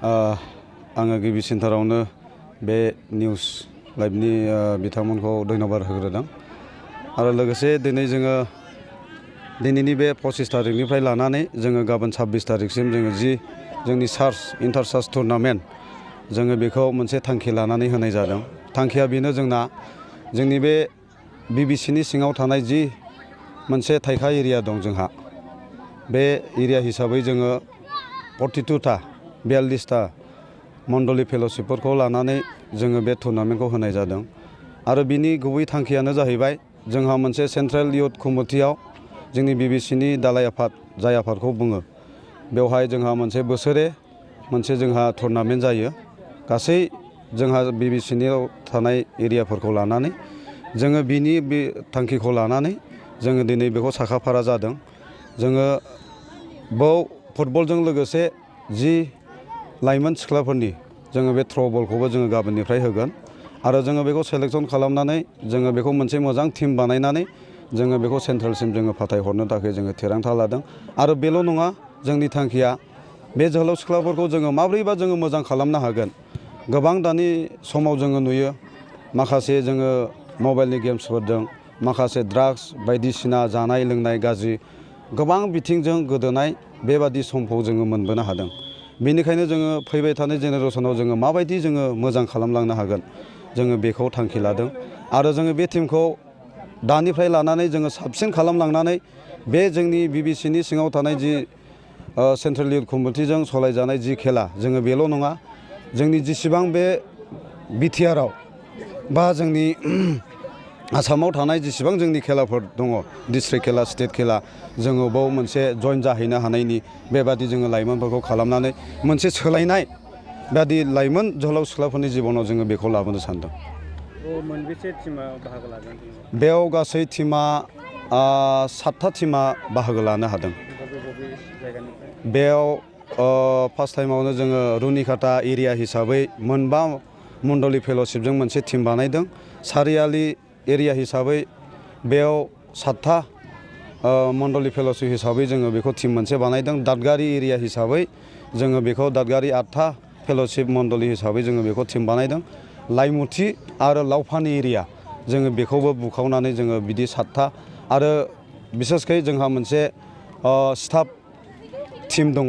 आङो गिबि सेन्टारावनो बे निउस लाइभनि बिथांमोनखौ धन्यबाद होग्रोदों आरो लोगोसे दिनै जोङो दिनैनि बे 25 तारिखनिफ्राय लानानै जोङो गाबोन 26 तारिखसिम जोङो जि जोंनि इन्टार चार्च टुर्नामेन्ट जोङो बेखौ मोनसे थांखि लानानै होनाय जादों। थांखिया बेनो जोंनि बे बिबिसिनि सिङाव थानाय जि मोनसे थाइखा एरिया दं जोंहा बे एरिया हिसाबै जोङो 42टा मण्डली फेल'शिपफोरखौ लानानै जोङो बे टुर्नामेन्टखौ होनाय जादों आरो बिनि गुबै थांखियानो जाहैबाय जोंहा मोनसे सेन्ट्रेल इयुथ कमिटियाव जोंनि बिबिसिनि दालाइ आफाद जाय आफादखौ बुङो बेवहाय जोंहा मोनसे बोसोरे मोनसे जोंहा टुर्नामेन्ट जायो। गासै जोंहा बिबिसिनियाव थानाय एरियाफोरखौ लानानै जोङो बिनि बे थांखिखौ लानानै जोङो दिनै बेखौ साखाफारा जादों। जोङो बाव फुटबलजों लोगोसे जि लाइमोन सिख्लाफोरनि जोङो बे थ्र' बलखौबो जोङो गाबोननिफ्राय होगोन आरो जोङो बेखौ सेलेक्सन खालामनानै जोङो बेखौ मोनसे मोजां टिम बानायनानै जोङो बेखौ सेन्ट्रेलसिम जोङो फाथायहरनो थाखाय जोङो थिरांथा लादों आरो बेल' नङा जोंनि थांखिया बे जोहोलाव सिख्लाफोरखौ जोङो माब्रैबा जोङो मोजां खालामनो हागोन। गोबां दानि समाव जोङो नुयो माखासे जोङो मबाइलनि गेम्सफोरजों माखासे ड्राग्स बायदिसिना जानाय लोंनाय गाज्रि गोबां बिथिंजों गोदोनाय बेबादि समखौ जोङो मोनबोनो हादों। बेनिखायनो जोङो फैबाय थानाय जेनेरेसनाव जोङो माबायदि जोङो मोजां खालामलांनो हागोन जोङो बेखौ थांखि लादों आरो जोङो बे टिमखौ दानिफ्राय लानानै जोङो साबसिन खालामलांनानै बे जोंनि बिबिसिनि सिङाव थानाय जि सेन्ट्रेल इयुथ कमिटिजों सालायजानाय जि खेला जोङो बेल' नङा जोंनि जेसेबां बे बिटिआरआव बा जोंनि आसामाव थानाय जेसेबां जोंनि खेलाफोर दङ डिस्ट्रिक्ट खेला स्टेट खेला जोङो बाव मोनसे जइन जाहैनो हानायनि बेबादि जोङो लाइमोनफोरखौ खालामनानै मोनसे सोलायनाय बादि लाइमोन जोहोलाव सिख्लाफोरनि जिबनाव जोङो बेखौ लाबोनो सानदों। मोनबेसे टिमा बाहागो लागोन? बेयाव गासै टिमा 7था टिमा बाहागो लानो हादों। बेयाव फार्स्ट टाइमावनो जोङो रुनिकाटा एरिया हिसाबै मोनबा मण्डली फेल'शिपजों मोनसे टिम बानायदों। सारियालि एरिया हिसाबै बेयाव 7था मण्डली फेल'शिप हिसाबै जोङो बेखौ टिम मोनसे बानायदों। दादगारि एरिया हिसाबै जोङो बेखौ दादगारि 8था फेल'शिप मण्डली हिसाबै जोङो बेखौ टिम बानायदों। लाइमुथि आरो लावफानि एरिया जोङो बेखौबो बुखावनानै जोङो बिदि 7था आरो बिसेसकै जोंहा मोनसे स्टाफ टिम दङ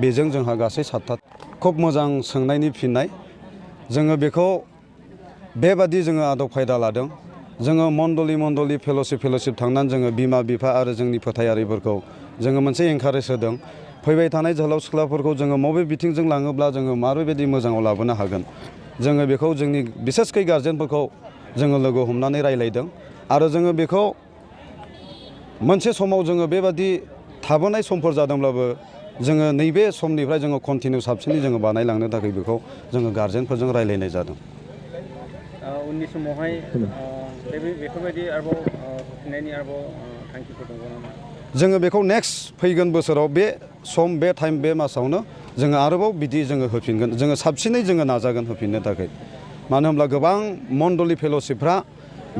बेजों जोंहा गासै 7था। खुब मोजां सोंनायनि फिननाय जोङो बेखौ बेबादि जोङो आदब खायदा लादों। जोङो मण्डली फेल'शिप थांनानै जोङो बिमा बिफा आरो जोंनि फोथायारिफोरखौ जोङो मोनसे एनकारेज होदों। फैबाय थानाय जोहोलाव सिख्लाफोरखौ जोङो बबे बिथिंजों लाङोब्ला जोङो माबायदि मोजाङाव लाबोनो हागोन जोङो बेखौ जोंनि बिसेसकै गारजेनफोरखौ जोङो लोगो हमनानै रायलायदों आरो जोङो बेखौ मोनसे समाव जोङो बेबादि थाबोनाय समफोर जादोंब्लाबो जोङो नैबे समनिफ्राय जोङो कन्टिनिउ साबसिनै जोङो बानायलांनो थाखाय बेखौ जोङो गारजेनफोरजों रायलायनाय जादों। उननि समावहाय बेफोरबायदि आरोबाव होफिननायनि आरोबाव थांखिफोर दङ नामा? जोङो बेखौ नेक्स्ट फैगोन बोसोराव बे सम बे टाइम बे मासावनो जोङो आरोबाव बिदि जोङो होफिनगोन। जोङो साबसिनै जोङो नाजागोन होफिननो थाखाय। मानो होनब्ला गोबां मण्डली फेल'शिपफ्रा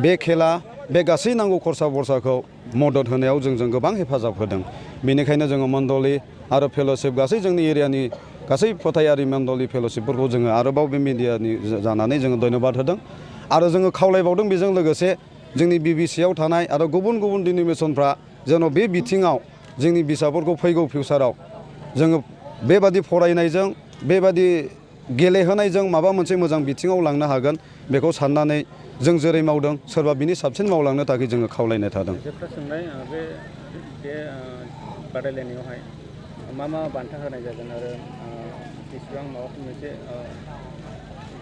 बे खेला बे गासै नांगौ खरसा बरसाखौ मदद होनायाव जोंजों गोबां हेफाजाब होदों। बेनिखायनो जोङो मण्डली आरो फेल'शिप गासै जोंनि एरियानि गासै फोथायारि मण्डली फेल'शिपफोरखौ जोङो आरोबाव बे मिडियानि जानानै जोङो धन्यबाद होदों आरो जोङो खावलायबावदों बेजों लोगोसे जोंनि बिबिसिआव थानाय आरो गुबुन गुबुन डिनोमिनेसनफ्रा जेन' बे बिथिङाव जोंनि फिसाफोरखौ फैगौ फिउचाराव जोङो बेबादि फरायनायजों बेबादि गेलेहोनायजों माबा मोनसे मोजां बिथिङाव लांनो हागोन बेखौ साननानै जों जेरै मावदों सोरबा बिनि साबसिन मावलांनो थाखाय जोङो खावलायनाय थादों। जोबथा सोंनाय बे बादायलायनायावहाय मा बान्था होनाय जागोन आरो बेसेबां माबाफोर मोनसे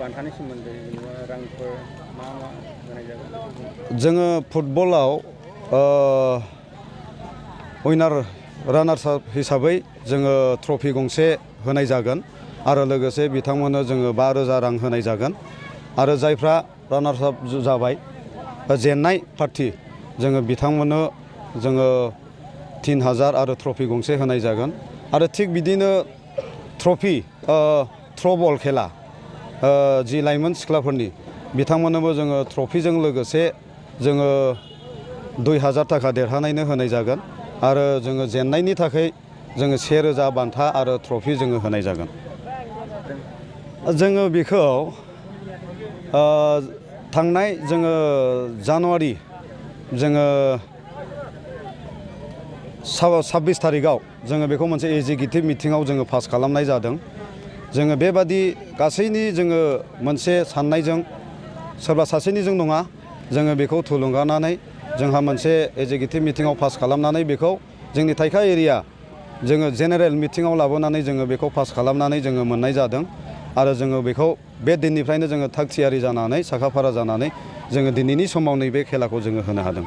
बान्थानि सोमोन्दै जेनेबा रांफोर मा होनाय जागोन? जोङो फुटबलाव रानार्स आप हिसाबै जोङो ट्रफि गंसे होनाय जागोन आरो लोगोसे बिथांमोननो जोङो 5,000 रां होनाय जागोन आरो जायफ्रा रानार्स आप जाबाय जेननाय पार्टि जोङो बिथांमोननो जोङो 3,000 आरो ट्रफि गंसे होनाय जागोन आरो थिग बिदिनो ट्रफि थ्र'बल खेला जि लाइमोन सिख्लाफोरनि बिथांमोननोबो जोङो ट्रफिजों लोगोसे जोङो 2,000 थाखा देरहानायनो होनाय जागोन आरो जोङो जेननायनि थाखाय जोङो 1,000 बान्था आरो ट्रफि जोङो होनाय जागोन। जोङो बेखौ थांनाय जोङो जानुवारि जोङो 26 थारिखआव जोङो बेखौ मोनसे एजिकिउटिभ मिटिङाव जोङो पास खालामनाय जादों। जोङो बेबादि गासैनि जोङो मोनसे साननायजों सोरबा सासेनिजों नङा, जोङो बेखौ थुलुंगानानै जोंहा मोनसे एजिकिउटिभ मिटिङाव पास खालामनानै बेखौ जोंनि थाइखा एरिया जोङो जेनेरेल मिटिङाव लाबोनानै जोङो बेखौ पास खालामनानै जोङो मोननाय जादों। आरो जोङो बेखौ बे दिननिफ्रायनो जोङो थाग थियारि जानानै साखाफारा जानानै जोङो दिनैनि समाव नैबे खेलाखौ जोङो होनो हादों।